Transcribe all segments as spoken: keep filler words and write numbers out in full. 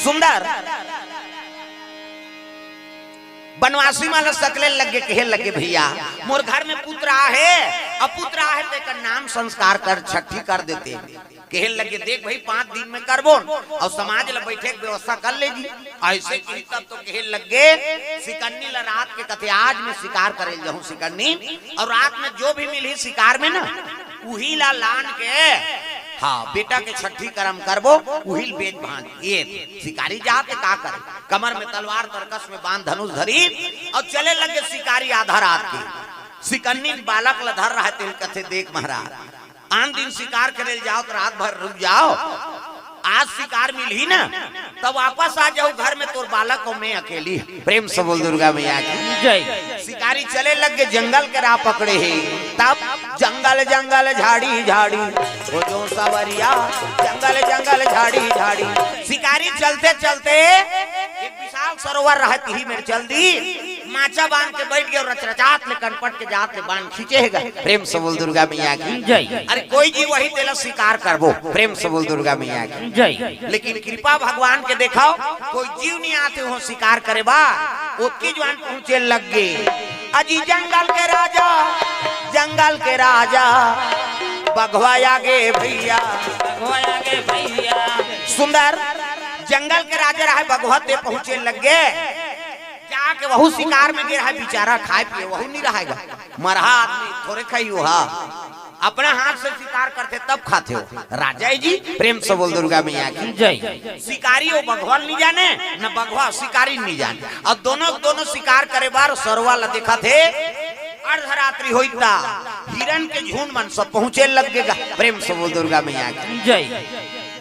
सुंदर बनवासी मन ल सकले लगे, कहे लगे, "भैया, मोर घर में पुत्र आहे, अपुत्र आहे, तेकर नाम संस्कार कर, छट्ठी कर देते।" कहे लगे, "देख भाई, पांच दिन में करबो, अउ समाज ल बैठे के व्यवस्था कर ले जी।" अइसे कही तब तो कहे लगे, सिकन्नी ल रात के कथे, "आज मैं शिकार करे ल जाहूं सिकन्नी, अउ रात में जो भी मिलही शिकार में ना, उही ला लान के, हाँ, बेटा के छट्ठी करम करबो, उही ल बेच भांज।" ये शिकारी जात हे का करे, कमर में तलवार, तरकस में बांध, धनुष धरी अउ चले लगे शिकारी आधा रात के। सिकन्नी बालक ल धर रहा, तेल कथे, "देख महाराज, आन दिन शिकार करे ल जाओ त रात भर रुक जाओ, आज शिकार मिलही ना, तब वापस आ जाहू घर में, तोर बालक अउ मैं अकेली।" प्रेम से बोल दुर्गा मैया की। जय। शिकारी चले लग गे, जंगल के राह पकड़े हे। तब जंगल जंगल झाड़ी झाड़ी, वो जो सावरिया, जंगल जंगल झाड़ी झाड़ी। शिकारी चलते चलते एक विशाल सरोवर रहत ही में चल दी, माचा बांध के बैठ गे अउ रचरचात ले कनपट के जात ले बांध खींचे हे गा। प्रेम से बोल दुर्गा मैया की। जय। अरे कोई जीव आही तेला शिकार करबो। प्रेम से बोल दुर्गा मैया की। जय। लेकिन कृपा भगवान के देखव, कोई जीव नइ आथे हो शिकार करे बर। ओतकी जुवार पहुंचे लग गे। अजी जंगल के राजा, जंगल के राजा, बघवा आगे भैया। बघवा आगे भैया। सुंदर जंगल के राजा रहे, बघवा ते पहुंचे लग गे। जाके वहू शिकार में गे रहे बिचारा, खाए पिए वहू नइ रहे गा। मरहा आदमी थोरे खाही ओहा, अपना हाथ से शिकार करथे तब खाथे हो। राजा हे जी, प्रेम से बोल दुर्गा मैया की। जय। शिकारी ओ बघवा ल नइ जाने, न बघवा शिकारी ल नइ जाने। अउ दोनों दोनों शिकार करे बर सरोवर ल देखत हे। अर्धरात्रि होइस त हिरन के झुंड मन सब पहुंचे लग गे गा। प्रेम से बोल दुर्गा मैया की। जय।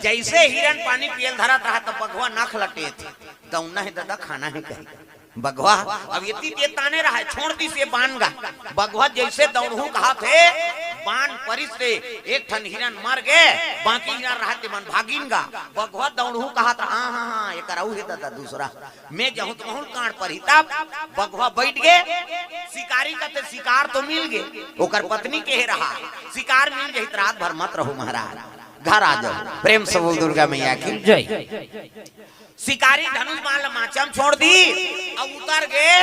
जइसे हिरन पानी पिए ल धरत रहा त बघवा नख लटेथे, दौड़ना हे ददा, खाना हे कहे। बघवा अब एती ते ताने रहा, छोड़ दिस ये बांध गा। बघवा जइसे दौड़हूं कहत हे, बांध परिस ते एक ठन हिरन मर गे, बाकी हिरन रहा ते मन भागिन गा। बघवा दौड़हूं कहत रहा, "हाँ, हाँ, हाँ, एकर अउ हे ददा दूसरा, मैं जाहूं त महूं ल कांड़ परही।" तब बघवा बैठ गे, शिकारी कथे, "शिकार तो मिल गे।" ओकर पत्नी कहे रहा, "शिकार मिल जाही त रात भर मत रहू महाराज, घर आ जाओ।" प्रेम से बोल दुर्गा मैया की। जय। शिकारी धनुष बाण ल माचा म छोड़ दी, अउ उतर गे,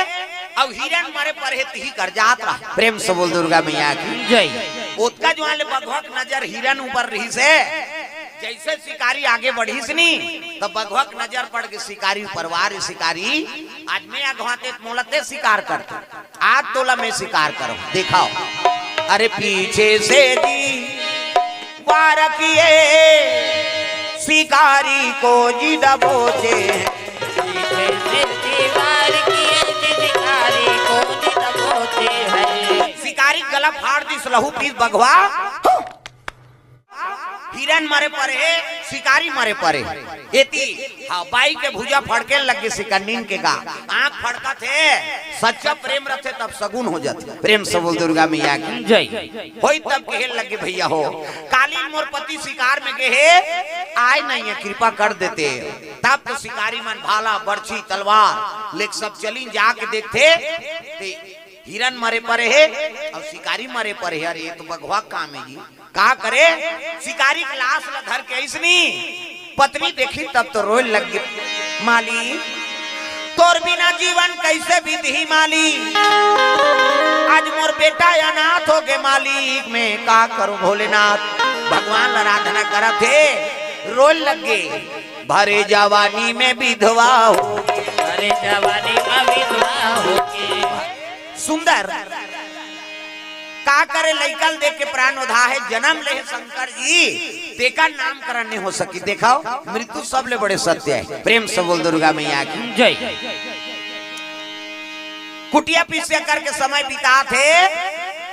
अउ हिरन मरे परे हे तिही कर जात रहा। प्रेम से बोल दुर्गा मैया की। जय। ओतका जुवार ले बघवा के नजर हिरन ऊपर रहिस हे। जइसे शिकारी आगे बढ़िस नी, त बघवा के नजर पड़ गे शिकारी ऊपर। "वाह रे शिकारी, आज मैं अघवाते त मोला ते शिकार करते।" आज तोला मैं शिकार करहूं, देखाव। अरे पीछे से जी वार किए, शिकारी को जी दबोचे। पीछे से जी वार किए, जी शिकारी को जी दबोचे है। शिकारी गला फाड़ दिस, लहू पीस बघवा। हिरन मरे परे हे, शिकारी मरे परे हे। एती, हाँ, बाई के भुजा फड़के लग गे सिकन्निन के गा। आंख फड़कत हे, सच्चा प्रेम रथे तब सगुन हो जाथे। प्रेम से बोल दुर्गा मैया की। जय। होई तब कहे लगे, "भैया हो, काली मोर पति शिकार में गे हे, आय नइ हे, कृपा कर देते।" तब तो शिकारी मन भाला, बरछी, तलवार लेके सब चलिन, जाके देखथे, ते हिरन मरे परे हे अउ शिकारी मरे परे हे। अरे, ये तो बघवा के काम हे जी। का करे, शिकारी के लाश ल धर के अइसनी पत्नी देखिस तब तो रोए लग गे, "मालिक, तोर बिना जीवन कइसे बीतही मालिक, आज मोर बेटा अनाथ हो गे मालिक, मैं का करूं भोलेनाथ।" भगवान ल आराधना करत हे, रोए लग गे, "भरे जवानी में विधवा हो।" भरे जवानी में विधवा हो। सुंदर का करे, लइका ल देख के प्रान ओधा हे, जनम ले हे शंकर जी, तेकर नामकरण नइ हो सकिस। देखाव, मृत्यु सबले बड़े सत्य हे। प्रेम से बोल दुर्गा मैया की। जय। कुटिया पिसिया करके समय बितात हे,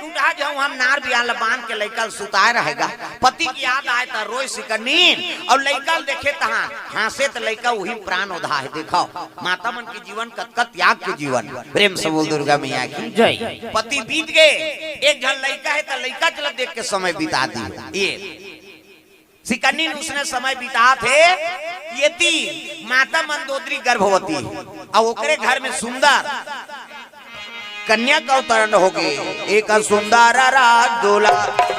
टूटहा झउहा म नार बियान ल बांध के लइका ल सुताए रहे गा। पति के याद आय त रोए सिकन्नी, अउ लइका ल देखे तहां हांसे त लइका उही म प्रान ओधा हे। देखाव, माता मन के जीवन कतका त्याग के जीवन। प्रेम से बोल दुर्गा मैया की। जय। पति बीत गे, एक झन लइका हे त लइका ल देख के समय बिता दी। ये सिकन्नी उसने समय बितात हे, एती माता मंदोदरी गर्भवती हे, अउ ओकरे घर में सुंदर कन्या का अवतरण हो गे। एक सुंदर राज दुलारे।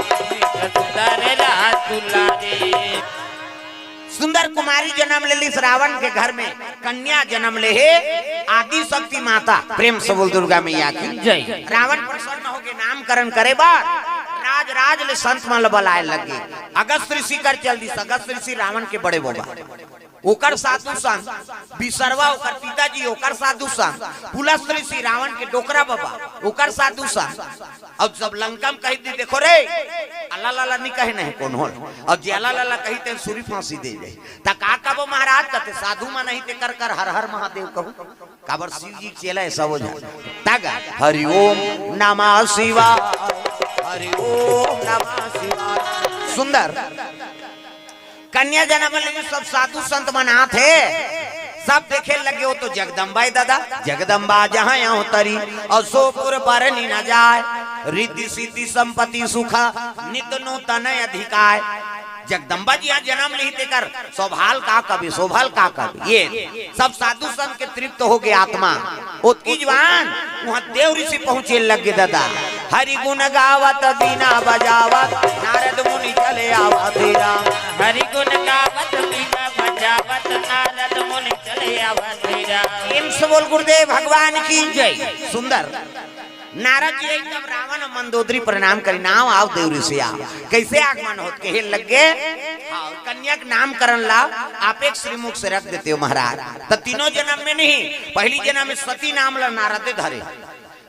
सुंदर राज दुलारे। सुंदर कुमारी जन्म ले लिस रावण के घर में, कन्या जन्म ले हे आदि शक्ति माता। प्रेम से बोल दुर्गा मैया की जय। रावण प्रसन्न होके नामकरण करे बर राज राज ले संत मन ल बलाए लगे। अगस्त ऋषि कर चल दिस। अगस्त ऋषि रावण के बड़े बाबा, ओकर साधु संत। विसरवा ओकर पिताजी, ओकर साधु संत। पुलस्त ऋषि रावण के डोकरा बाबा, ओकर साधु संत। अउ जब लंका म कहि दी, देखो रे, अल्ला लल्ला नहीं कहे नहीं कौन हो, अउ जे अल्ला लल्ला कही तेन सूरी फांसी दे जाए। त का कबो महाराज? कथे साधु मन नहीं ते कर कर हर हर महादेव कहू। काबर शिव जी के चेला है सब झन। तगा हरि ओम नमः शिवा, हरि ओम नमः शिवा। सुंदर कन्या जन्म ले सब साधु संत मन आथे, सब देखे लगे हो तो जगदम्बा है दादा, जगदम्बा जहाँ अवतरी, अउ सोपुर बरनि न जाय, रिद्धि सिद्धि संपत्ति सुख नित नूतन अधिकाय। जगदम्बा जी यहाँ जन्म लिही तेकर शोभाल का कवि, शोभाल का कवि। ये सब साधु संत के तृप्त हो गए आत्मा। ओतकी जवान वहाँ देव ऋषि पहुँचे लगे दादा। हरि गुण गावत बीना बजावत नारद मुनि चले आवा तेरा। हरि गुण गावत बीना बजावत नारद मुनि चले आवा तेरा। प्रेम से बोल गुरुदेव भगवान की जय। सुंदर। नारद जी आई तब रावण अउ मंदोदरी प्रणाम करी, नाव आव देव ऋषि आव। कैसे आगमन होत? कहे लगे, हाँ, कन्या के नामकरण ला आप एक श्रीमुख से रख देते हो महाराज। त तीनों जन्म में नहीं, पहली जन्म में सती नाम ला नारदे धरे,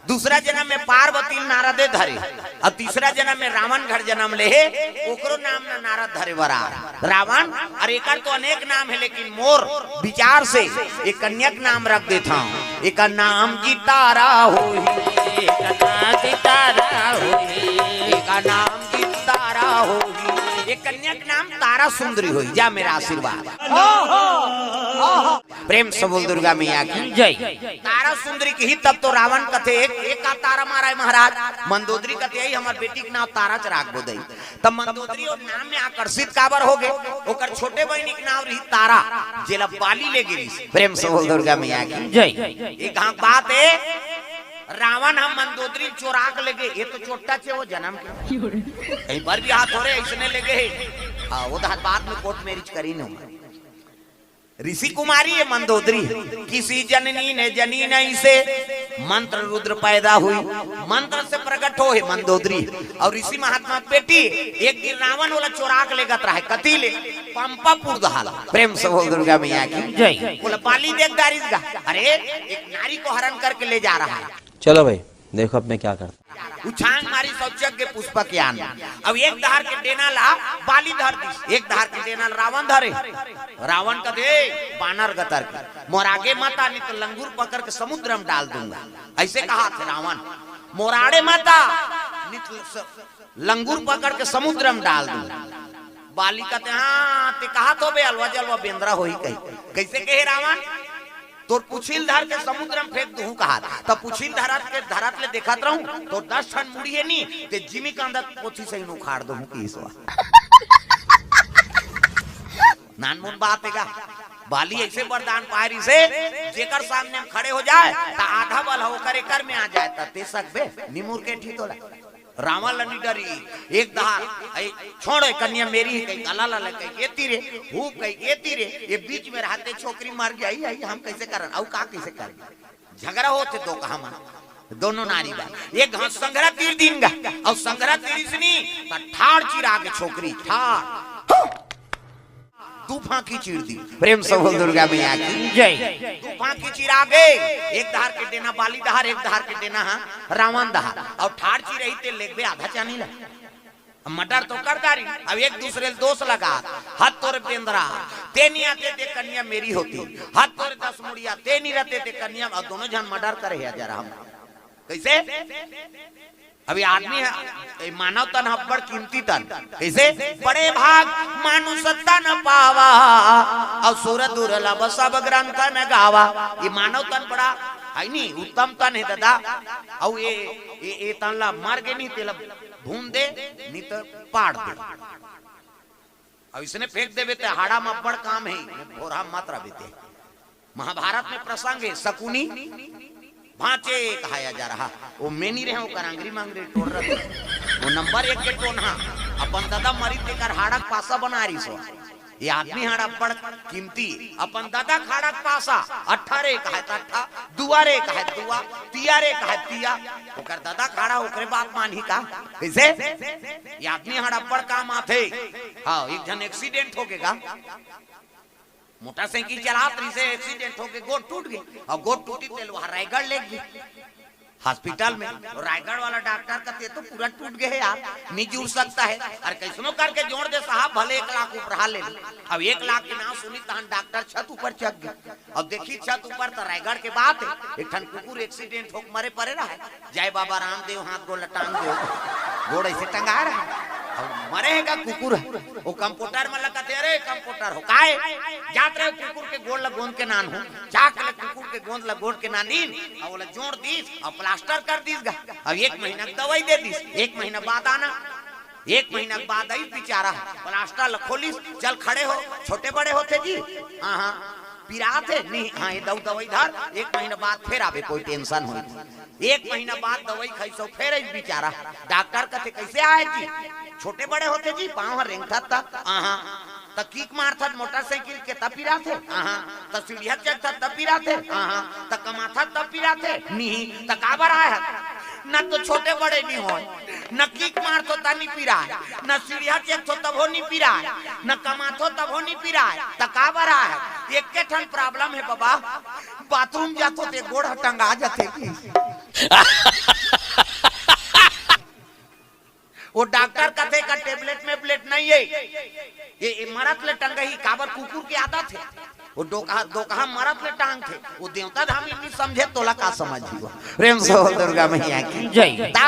दूसरा जन्म में पार्वती नारदे धरे, अउ तीसरा जन्म में रावण घर जन्म ले हे, ओकरो नाम ना नारद धरे बरा। रावण, अरे एकर तो अनेक नाम है, लेकिन मोर विचार से एक कन्या के नाम रख देत हूँ। एकर नाम जी तारा होही, एकर नाम जी तारा होही, एकर नाम जी तारा होही। एक कन्या के नाम तारा सुंदरी होही। जा मेरा आशीर्वाद। प्रेम से बोल दुर्गा मैया की जय। तारा सुंदरी कही तब तो रावण कथे, एक, एक का तारा मारा है महाराज? मंदोदरी कथे, यही हमार बेटी के नाम तारा च राख बोदई। तब मंदोदरी और नाम में आकर्षित काबर हो गए? ओकर छोटे बहिनी के नाम रही तारा, जेला बाली ले गिरिस। प्रेम से बोल दुर्गा मैया की जय। एक हाँ बात है, रावण हम मंदोदरी चोरा के ले गए, ये तो चोट्टा छे वो जन्म के। कहीं पर भी हाथ हो रहे, इसने ले गए। हाँ, वो तो हाथ बाद में कोर्ट मैरिज करी नहीं। ऋषि कुमारी है मंदोदरी, किसी जननी ने जनी नहीं से मंत्र रुद्र पैदा हुई, मंत्र से प्रकट हो है मंदोदरी। और ऋषि महात्मा बेटी एक दिन रावण वाला चोरा के लेगत रहा है, कती ले? पंपापुर दहाल। प्रेम से बोल दुर्गा मैया की जय। बोला, बाली देख डारिस गा, अरे एक नारी को हरण करके ले जा रहा है। चलो भाई, देखो अब मैं क्या करता। उछांग मारी सब जग के पुष्पक यान। अब एक धार के डेना ला बाली धर दिस, एक धार के डेना ला रावण धरे। रावण कथे, बानर गतर के, मोर आगे मत आ, नहीं तो लंगूर पकड़ के समुद्र में डाल दूंगा। ऐसे कहा थे रावण, मोर आड़े मत आ, नहीं तो स-, लंगूर पकड़ के समुद्र में डाल दूंगा। बाली कथे, हाँ, ते कहा तो बे अलवा जलवा बेंदरा होही कही। कैसे कहे रावण? तोर पुछिल धर के समुद्र में फेंक दूहूं कहा, तब पुछिल धरत के धरत ले देखत रहूं, तोर दस ठन मुड़ी है नी, ते जिमी कांदत पोथी से ही उखाड़ दूहूं कि ईश्वर। नानमुन बात है का? बाली ऐसे वरदान पाए रही से, जेकर सामने हम खड़े हो जाए, त आधा बल हो ओकर एकर में आ जाए, त ते सकबे, निमुर के ठीक होला। रावण ला नहीं डरी, एक दहार, "ऐ, छोड़, ए कन्या मेरी है," कही, "गला ला ले," कही, "एती रे, हूप," कही, "एती रे, ये बीच में रहते छोकरी मर गई, आई, आई, हम कैसे करन, अउ का कैसे करन?" झगड़ा होते दो कहा मा, दोनों नारी बा, एक घास संघरा तीर दिन गा, अउ संघरा तीर इसनी, त ठाड़ चिरा के छोकरी, ठाड़। दू फांकी चीर दी। प्रेम से बोल दुर्गा मैया की जय। दू फांकी चिरा गे, एक धार के डेना बाली धार, एक धार के डेना हा रावण धार। अउ ठाड़ चिरही ते लेगबे आधा चानी ला। अब मर्डर तो कर डारी, अब एक दूसरे ले दोष लगा, हत तोरे बेंदरा, ते नहीं आते ते कन्या मेरी होती, हत तोरे दस मुड़िया, ते नहीं रहते ते कन्या, अब दोनों जन मर्डर करे है जरा हम। कैसे? अभी आदमी है, ए, मानव तन ह अब्बड़ कीमती तन। कैसे? बड़े भाग मानुष तन पावा, अउ सुर दुर्लभ सब ग्रंथ न गावा। ये मानव तन बड़ा है नी, उत्तम तन है दादा। अउ ये, ये, ये तन ला मर गे नहीं, तेला भून दे, नहीं तो पाड़ दे। अब इसने फेंक देबे ते हाड़ा में अब्बड़ काम है, भोरा मत रह बेटे। महाभारत में प्रसंग है, शकुनी भांचे कहाया जा रहा, वो मेनी रहे, वो करांगरी मांगरी टोल रहे, वो नंबर एक के टोन हा, अपन दादा मरी तेकर हाड़ा के पासा बना रही सो। ये आदमी हर अब्बड़ कीमती, अपन ददा खाड़ा के पासा, अट्ठारे कहे त अट्ठा, दुआरे कहे दुआ, तियारे कहे तिया, ओकर ददा खाड़ा ओकरे बात मानही का? कइसे? ये आदमी हर अब्बड़ काम आथे। हाँ, एक झन एक्सीडेंट हो गे गा, मोटरसाइकिल चलात रहिसे, एक्सीडेंट होके गोड़ टूट गे, अउ गोड़ टूटी तेला रायगढ़ ले गे हॉस्पिटल में। अउ रायगढ़ वाला डॉक्टर कथे, "तो पूरा टूट गे हे यार, नहीं जुड़ सकता है।" अरे कइसनो करके जोड़ दे साहब, भले एक लाख उपरा ले। अब एक लाख के नाम सुनी तहन डॉक्टर छत ऊपर चढ़ गे। अब देखी छत ऊपर त रायगढ़ के बात हे, एक ठन कुकुर एक्सीडेंट होके मरे परे रहे, जय बाबा रामदेव, हाथ गोड़ ल टांग दे, गोड़ अइसे टंगा रहे। अब मरे हे का कुकुर ह? ओ कंपाउंडर मन ल कथे, "अरे कंपाउंडर हो, काय जात रहे कुकुर के गोड़ ल गोंद के नानहू?" चाक ले कुकुर के गोंद ल गोंद के नानिन, अउ ओला जोड़ दिस, अउ प्लास्टर कर दिस गा। अब एक महीना के दवाई दे दिस, एक महीना बाद आना। एक महीना के बाद आइस बिचारा, प्लास्टर ल खोलिस, "चल खड़े हो, छोटे बड़े होथे जी?" "हाँ, हाँ।" "पिरात हे?" "नहीं।" "हाँ, ये दऊ दवाई धर, एक महीना बाद फेर आबे, कोई टेंशन होही।" एक महीना बाद दवाई खाइस अउ फेर आइस बिचारा। डॉक्टर कथे, "कइसे आय जी?" "छोटे बड़े होथे जी, पाँव ह रेंगथत त।" "हाँ, हाँ।" "त किक मारथत मोटरसाइकिल के त पिराथे?" "हाँ, हाँ।" "त सीढ़िया चढ़थत त पिराथे?" "हाँ, हाँ।" "त कमाथत त पिराथे?" "नहीं।" "त काबर आय हत?" "न तो छोटे बड़े नहीं होय, न किक मारथो त नहीं पिराय, न सीढ़िया चढ़थो तभो नहीं पिराय, न कमाथो तभो नहीं पिराय, त काबर आय हत?" "एके ठन प्रॉब्लम हे बाबा, बाथरूम जाथो ते गोड़ ह टंगा जाथे।" ओ डॉक्टर कथे का टेबलेट मेबलेट नहीं हे, ये, ये मरत ले टंगही, काबर कुकुर के आदत हे, ओ डोकहा, डोकहा मरत ले टांगथे, ओ देवता धामी नहीं समझे, तोला का समझही वो। प्रेम से बोल दुर्गा मैया की जय। ता,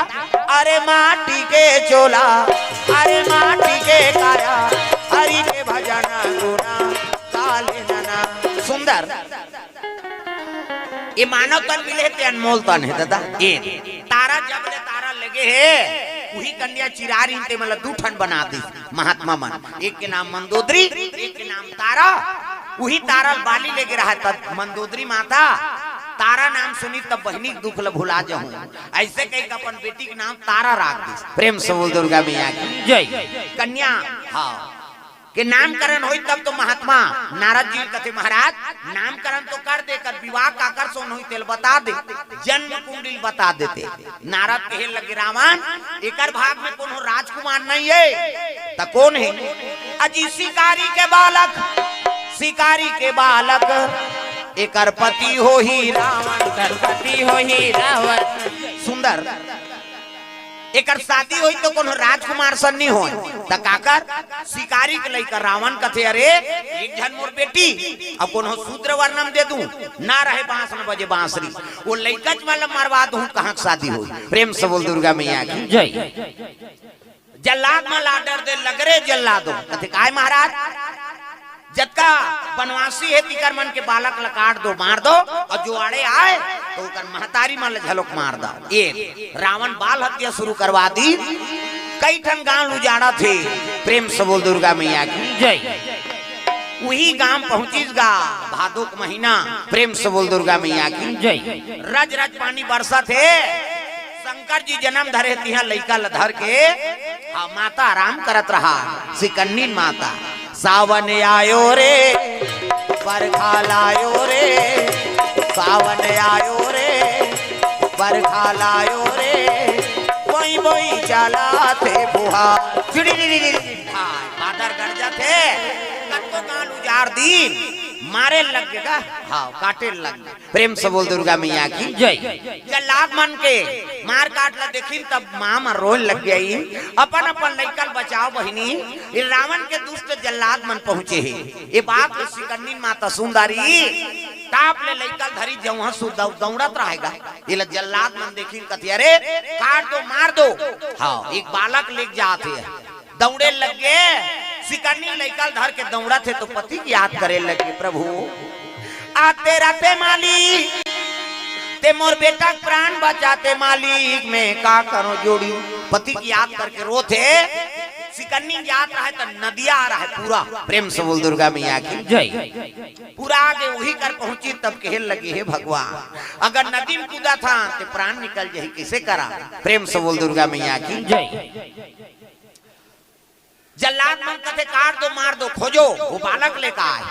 अरे माटी के चोला, अरे माटी के काया, हरि के भजन गुना, काले नना। सुंदर। ये मानव तन मिले हे, ते अनमोल तन हे दादा। ये तारा जब ले तारा लगे हे, उही कन्या चिरारिन ते मतलब दू ठन बना दिस महात्मा मन। एक के नाम मंदोदरी, एक के नाम तारा। उही तारा ल बाली लेगे रहा तब मंदोदरी माता तारा नाम सुनी तब बहिनी के दुख ल भुला जहूं, अइसे कहिके अपन बेटी के नाम तारा राख दिस। प्रेम से बोल दुर्गा मैया की जय। कन्या, हाँ, के नामकरण होई तब तो महात्मा नारद जी कथे, "महाराज, नामकरण तो कर दे, कर विवाह काकर सोन होई तेल बता दे, जन्म कुंडली बता देते।" नारद कहे लगे, "रावण, एकर भाग में कोनो राजकुमार नहीं हे, त कोन हे?" "अजी शिकारी के बालक, शिकारी के बालक, एकर पति होही रावण।" एकर पति होही रावण। सुंदर। एकर शादी होई तो कोनो राजकुमार सन नहीं होय, त काकर? शिकारी के लइका रावण कथे, "अरे, एक झन मोर बेटी, अब कोनो शूद्र वर न दे दूं, ना रहे बांस न बजे बांसुरी, वो लइका च मन ल मरवा दूं, कहां के शादी होई?" प्रेम से बोल दुर्गा मैया की जय। जल्लाद मन ल order दे लग रे जल्लादो, कथे, "काय महाराज?" जतका बनवासी हे, तिकर मन के बालक ल काट दो, मार दो, अउ जो आड़े आय, त ओकर महतारी मन ल घलोक मार दो। ये रावण बाल हत्या शुरू करवा दिस। कई ठन गांव ल उजाड़त हे। प्रेम से बोल दुर्गा मैया की जय। उही गांव पहुंचिस गा, भादो के महीना। प्रेम से बोल दुर्गा मैया की जय। रज रज पानी बरसत हे। शंकर जी जनम धरे, तिहां लइका ल धर के, हाँ, माता आराम करत रहा, सिकन्नी माता। सावन आयो रे, बरखा लायो रे, सावन आयो रे, बरखा लायो रे, बोई बोई चलाथे फुहार। चिड़ी री री री री। हाँ, बादर गरजत हे, कतको गांव ल उजार दिस, मारे लग गे गा, हाँ, काटे लग गे। प्रेम से बोल दुर्गा मैया की जय। जल्लाद मन के मार काट ल देखिन तब मां मन रोए लग गई। अपन अपन लइका ल बचाव बहिनी, ये रावण के दुष्ट जल्लाद मन पहुंचे हे। ये बात ल सिकन्नी माता सुंदरी टाप ले लइका ल धरी जउहां सु दौ-, दौड़त रहे गा। ये ल जल्लाद मन देखिन कथे, "अरे काट दो, मार दो।" हाँ, एक बालक लेके जात हे। दौड़े लग गे, सिकन्नी लइका ल धर के दौड़त हे तो पति के याद करे लगे, "प्रभु, आते राते मालिक, ते मोर बेटा के प्राण बचाते मालिक, मैं का करूं जोड़ी?" पति के याद करके रोत हे। सिकन्नी जात रहे त नदिया आ रहा हे पूरा। प्रेम से बोल दुर्गा मैया की जय। पूरा आगे उही कर पहुंची तब कहे लगे, "हे भगवान, अगर नदी में कूदा था ते प्राण निकल जाही, कइसे करा?" प्रेम से बोल दुर्गा मैया की जय। जल्लाद मन कथे, "काट दो, मार दो, खोजो, वो बालक लेकर आए।"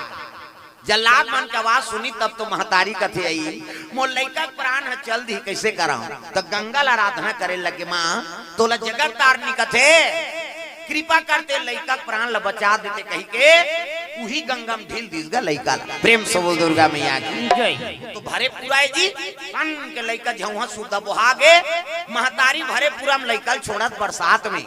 जल्लाद मन के आवाज सुनी, तब तो महतारी कथे, "आई, मोर लइका के प्राण ह चल दी, कैसे कराऊं?" त गंगा ला आराधना करे लगे, "माँ, तोला जगत तारनी कथे, कृपा करते लइका के प्राण ला बचा देते," कही के उही गंगा में ढील दीस गा लइका ला। प्रेम से बोल दुर्गा मैया की। जय। तो भरे पूरा ए जी, कन के लइका झौहा सुद्धा बोहा गे, महतारी भरे पूरा में लइका ल छोड़त बरसात में,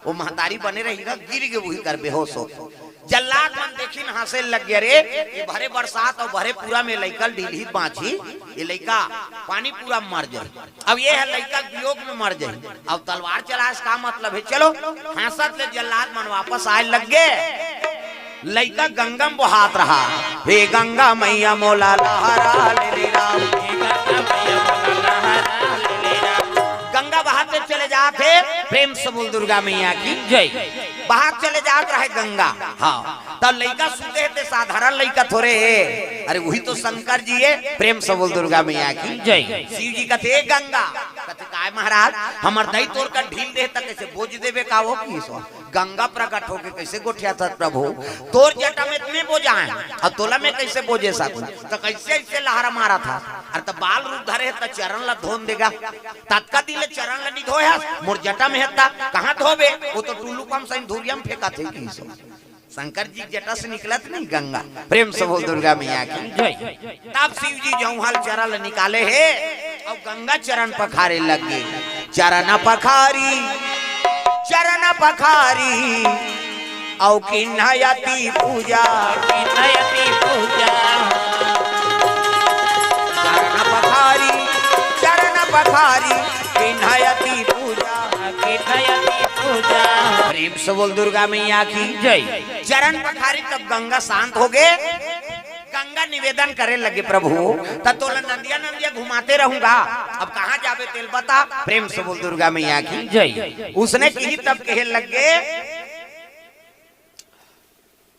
वो महतारी बने रही गा, गिर गे, वही कर बेहोश हो। जल्लाद मन देखिन, हंसे लग गया, "रे, ये भरे बरसात अउ भरे पूरा में लइका ल ढीलही बांचही, ये लइका पानी पूरा में मर जाही।" अब ये है लइका वियोग में मर जाही, अब तलवार चलाए से का मतलब है? चलो, हंसत ले जल्लाद मन वापस आए लग गे। लइका गंगा में बोहात रहा, "हे गंगा मैया मोला लहरा ले ले राम।" गंगा बहाते चले जात हे, प्रेम से बोल दुर्गा मैया की। जय। बहात चले जात रहे गंगा। हाँ, तब लइका सुते हे ते साधारण लइका थोरे हे, अरे वही तो शंकर जी हे। प्रेम से बोल दुर्गा मैया की। जय। शिव जी कथे, "ए गंगा," कथे, "काय महाराज, हमर दई तोर का ढील दे त कैसे बोझ देबे का वो की सो?" गंगा प्रकट होके कैसे गोठियाथस प्रभु, "तोर जटा में त मैं बोझाए, अब तोला मैं कैसे बोझे सकूं?" त कैसे ऐसे लहरा मारथस? अरे त बाल रूप धरे हे त चरण ला धोन देगा, ततका दिन ले चरण ला नी धोए हस, मोर जटा में हे त कहाँ धोबे? वो तो टुल्लू पंप सही धुरिया में फेंकत हे की सो। शंकर जी के जटा से निकलत नहीं गंगा। प्रेम से बोल दुर्गा मैया की। जय। तब शिव जी जौहल चरण निकाले हे अउ गंगा चरण पखारे लग गे। चरण पखारी, चरण पखारी, अउ किन्हयती पूजा। किन्हयती पूजा। चरण पखारी, चरण पखारी, किन्हयती पूजा। किन्हयती पूजा। प्रेम से बोल दुर्गा मैया की। जय। चरण पखारी, तब गंगा शांत हो गे। गंगा निवेदन करे लगे, "प्रभु, त तोला नदिया नदिया घुमाते रहूंगा, अब कहाँ जाबे तेल बता।" प्रेम से बोल दुर्गा मैया की। जय। उसने कही तब कहे लगे,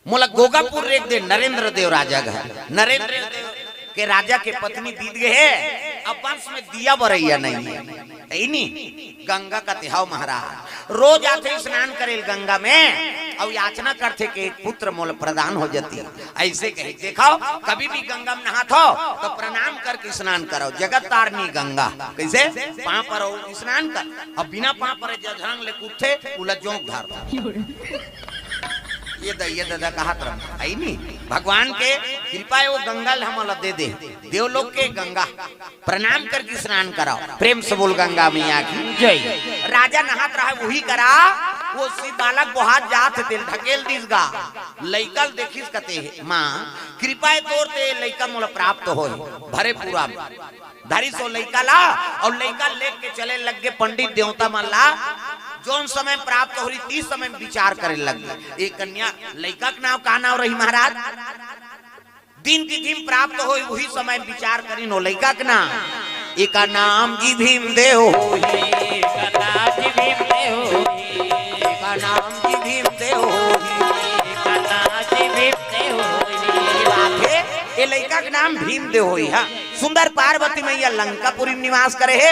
"मोला गोगापुर रेख दे, नरेंद्र देव राजा घर।" नरेंद्र देव के राजा के पत्नी बीत गे हे, अब वंश में दिया बरैया नहीं हे। इनी गंगा कथे, "हव महाराज, रोज आथे स्नान करेल गंगा में, अउ याचना करथे के पुत्र मोल प्रदान हो जाती।" ऐसे कहे, देखो, कभी भी गंगा में नहात हो तो प्रणाम करके स्नान करो, जगत तारनी गंगा। कैसे? पाँव पर हो, स्नान कर। अब बिना पाँव पर जे झड़ंग ले कूदथे, उला जोंक धर। ये द-, ये दादा कहत रह, है नी? भगवान के कृपा हे, वो गंगा ल हमला दे दे, देवलोक के गंगा। प्रणाम करके स्नान कराओ। प्रेम से बोल गंगा मैया की। जय। राजा नहात रहा, वही करा, वो शिव बालक बोहात जात हे, तेल ढकेल दिस गा। लइका ल देखिस कथे, "माँ, कृपा हे तोर ते लइका मोला प्राप्त होय।" भरे पूरा में धरिस वो लइका ला, अउ लइका लेके चले लग गे पंडित देवता मन ला। जोन समय प्राप्त होही, तीस समय में विचार करे लग गे, "ए कन्या, लइका के नाव का नाव रही महाराज?" दिन तिथि में प्राप्त होय, उही समय विचार करिन ओ लइका के नाम। एका नाम जी भीमदेव होही। एका नाम जी भीमदेव होही। एका नाम जी भीमदेव होही। एका नाम जी भीमदेव होही। ये बात हे, ए लइका के नाम भीमदेव होही। हाँ, सुंदर पार्वती मैया लंकापुरी में निवास करे हे।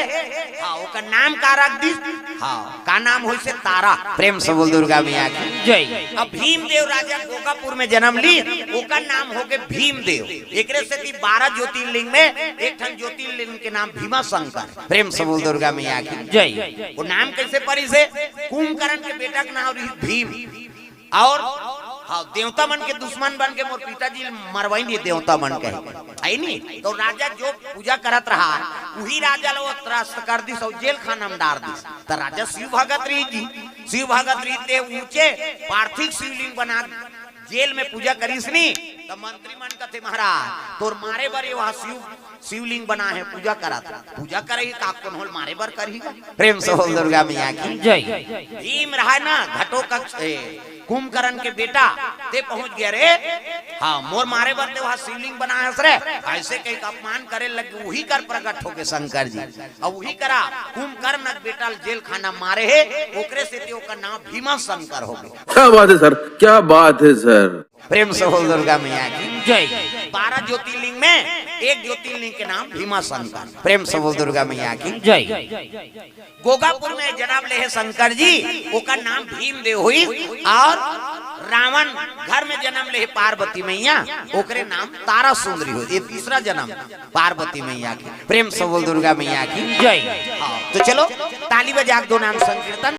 हाँ, ओकर नाम का रख दिस? हाँ, का नाम होइसे? तारा। प्रेम से बोल दुर्गा मैया की। जय। अब भीमदेव राजा गोगापुर में जन्म ली, ओकर नाम हो गे भीमदेव। एकरे सेती बारह ज्योतिर्लिंग में एक ठन ज्योतिर्लिंग के नाम भीमा शंकर। प्रेम से बोल दुर्गा मैया की। जय। वो नाम कैसे परिस हे? कुंभकर्ण के बेटा के नाम रही भीम। अउ हाँ, देवता मन के दुश्मन बन के मोर पिताजी ल मरवाइन दिए देवता मन के। है नी? तो राजा जो पूजा करत रहा, उही राजा ल वो त्रस्त कर दिस अउ जेल खाना में डार दिस। त राजा शिव भगत रही जी, शिव भगत रही ते ऊंचे पार्थिव शिवलिंग बना जेल में पूजा करिस नी। त मंत्री मन कथे, "महाराज, तोर मारे बर ये वहाँ शिव शिवलिंग बना हे, पूजा करत।" पूजा करही का, कोनो ल मारे बर करही का? प्रेम से बोल दुर्गा मैया की। जय। भीम रहा ना घटोत्कच, ए, कुंभकर्ण के बेटा, ते पहुंच गया रे। हाँ, मोर मारे बर ते वहाँ शिवलिंग बना हस रे, ऐसे कही का अपमान करे लगे। उही कर प्रकट होके शंकर जी, अउ उही करा कुंभकर्ण के बेटा ल जेल खाना मारे हे, ओकरे सेती ओकर नाम भीमा शंकर हो गे। क्या बात है सर, क्या बात है सर। प्रेम से बोल दुर्गा मैया की। जय। बारह ज्योतिर्लिंग में एक ज्योतिर्लिंग के नाम भीमा शंकर। प्रेम से बोल दुर्गा मैया की। जय। गोगापुर में जन्म ले हे शंकर जी, ओकर नाम भीम देव होई। और रावण घर में जन्म ले हे पार्वती मैया, ओकरे नाम तारा सुंदरी हो। ये तीसरा जन्म पार्वती मैया के। प्रेम से बोल दुर्गा मैया की। जय। हाँ, तो चलो ताली बजा के दो नाम संकीर्तन।